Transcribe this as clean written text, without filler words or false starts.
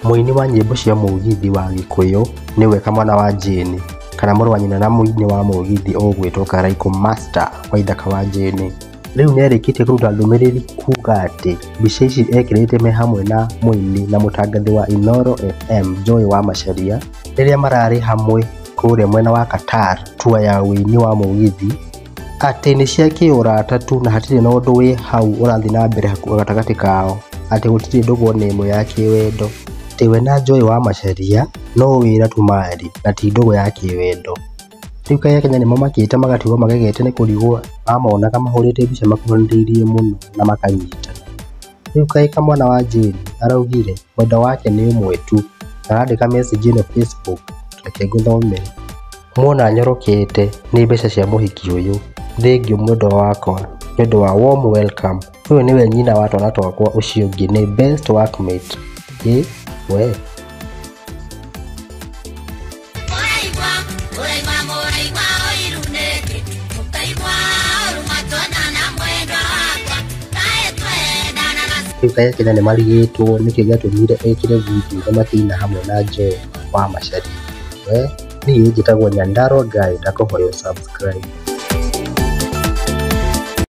Mũini wa nyĩmbo cia mũgithi wa Gĩkũyũ nĩwe Kamwana wa Jane, kana mũrũ wa nyina na mũini wa mũgithi ũgwĩtwo Karaikũ Master Waithaka wa Jane. Rĩu nĩarĩkĩtie kũruta ndũmĩrĩri kuga atĩ mbica ici ekĩrĩte me hamwe na mũini na mũtangathi wa Inooro FM Joy wa Macharia rĩrĩa mararĩ hamwe kũrĩa mwena wa Qatar tour ya ũini wa mũgithi, atĩ nĩ cia kĩũrata tu na hatirĩ na ũndũ wĩ hau ũrathiĩ na mbere gatagatĩ kao, atĩ gũtirĩ ndũgũ ona ĩmwe ya kĩwendo. Atĩ we na Joy wa Macharia no wĩra tu marĩ na ti ndũgũ ya kĩwendo. Rĩu kaĩ Akenya nĩmamakĩte magatigwo magegete nĩ kũrigwo mamonaga mahũrĩte mbica makuhanĩrĩirie mũno na makanyitana. Rĩu kaĩ Kamwana wa Jane araugire mwendwa wake nĩ ũmwe tu na arandĩka message ĩno Facebook, reke ngũthomere. Muona nyorokete nĩ mbeca cia mũhiki ũyũ, thengiũ mwendwa wakwa nĩũndũ wa warm welcome. Ũyũ nĩwe nyina wa twana twakwa ũcio ũngĩ nĩ best workmate. Ĩ we. Mũraigua, mũraigua, mũraigua ũiru nĩkĩ? Mũkaigua ũru mwatwona na mwendwa wakwa. Kaĩ twendana na Rĩu kaĩ Akenya nĩmarigĩtwo nĩkĩ gĩatũmire ekĩre video na makĩina hamwe na Joy wa Macharia. We niĩ njĩtagwo Nyandarua Guy ndakũhoya ũ subscribe.